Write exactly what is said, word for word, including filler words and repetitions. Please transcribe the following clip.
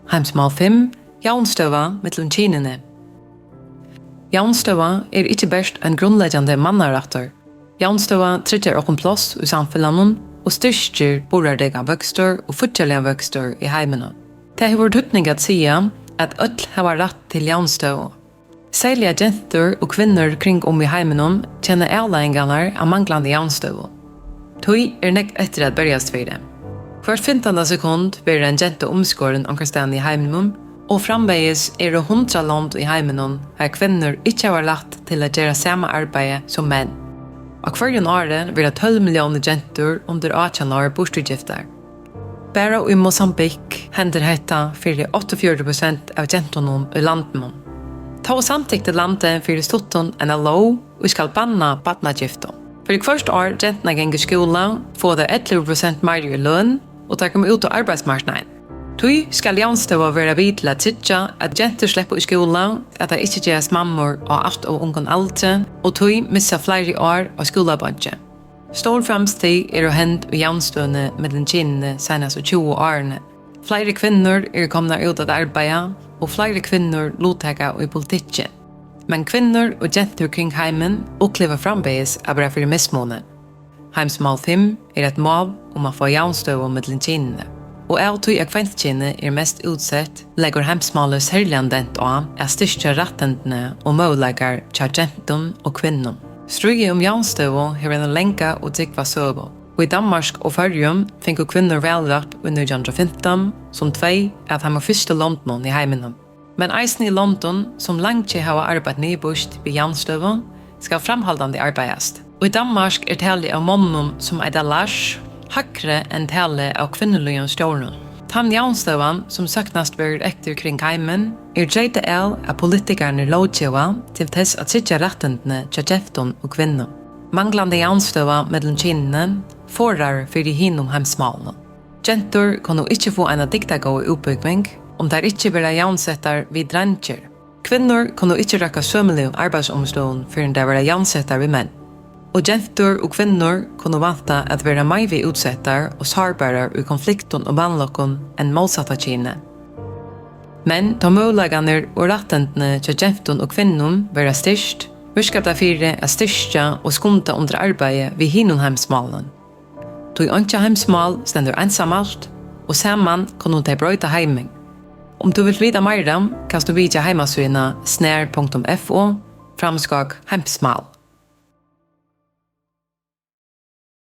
Heimsmál fimm, javnstøða millum kynini. Javnstøða er ikki bert ein grundleggjandi mannarættur. Javnstøða tryggjar okkum pláss í samfelagnum og styrkir burðardyggan vøkstur og fíggjarligan vøkstur í heiminum. Tað hevur týdning at siga, at øll hava rætt til javnstøðu. Serliga gentur og kvinnur kring um í heiminum kenna avleiðingarnar av manglandi javnstøðu. Tí er nógv eftir at berjast fyri. Hvørt fimtanda sekund verður ein genta umskorin onkrastaðni í heiminum, og framvegis eru hundrað lond í heiminum, har kvinnur ikki hava rætt til at gera sama arbeiði sum menn. Á hvørjum ári verða tólv milliónir gentur undir átjan ár burturgiftar. Bara í Mosambik hendir hetta fyri áttaogfjøruti prosent av gentunum í landinum. Tó samtykti landið fyri stuttum eina lóg, ið skal banna barnagiftum. Fyri hvørt ár genturnar ganga í skúla, fáa tær ellivu prosent meira í løn, og tær koma út á arbeiðsmarknaðin. Tí skal javnstøða vera við til at tryggja, at gentur sleppa í skúla, at tær ikki gerast mammur á alt ov ungum aldri, og tí missa fleiri ár á skúlabonki. Stór framstig eru hend í javnstøðuni millum kynini seinastu tjúgu árini. Fleiri kvinnur eru komnar út at arbeiða, og fleiri kvinnur luttaka í politikki. Men kvinnur og gentur kring heimin uppliva framvegis at vera fyri mismuni. Heimsmál fimm er eitt mál um at fáa javnstøðu millum kynini, og av tí at kvennkynið er mest útsett, leggur heimsmálið serligan dent á at styrkja rættindini og møguleikar hjá gentum og kvinnum. Stríðið um javnstøðu hevur eina langa og djúppa søgu. Í Danmark og Føroyum fingu kvinnur valrætt í nítjan hundrað og fimtan, sum tvey av teimum fyrstu londunum í heiminum. Men eisini í londum, sum leingi hava arbeitt niðurbýtt við javnstøðu, skal framhaldandi arbeiðast. Í Danmark er talið av monnum, sum eita Lars, hægri enn talið av kvinnuligum stjórum. Tann javnstøðan, sum sóknast verður eftir kring heimin, er treytað av, at politikararnir lóggeva til tess at tryggja rættindini hjá gentum og kvinnum. Manglandi javnstøða millum kynini forðar fyri hinum heimsmálunum. Gentur kunnu ikki fáa eina dygdargóða útbúgving, um tær ikki verða javnsettar við dreingir. Kvinnur kunnu ikki røkka sømiligum arbeiðsumstøðum, fyrr enn tær verða javnsettar við menn. Og gentur og kvinnur kunnu vænta at verða meira útsettar og sárbarar í konfliktum og vanlukkum enn mótsatta kynið. Men tá møguleikarnir og rættindini hjá gentum og kvinnum verða styrkt, virkar tað fyri at styrkja og skunda undir arbeiði við hinum heimsmálunum. Tí einki heimsmál stendur einsamalt, og saman kunnu tey broyta heimin. Um tú vilt vita meira, kanst tú vitja heimasíðuna snar punktum f o framskák heimsmál.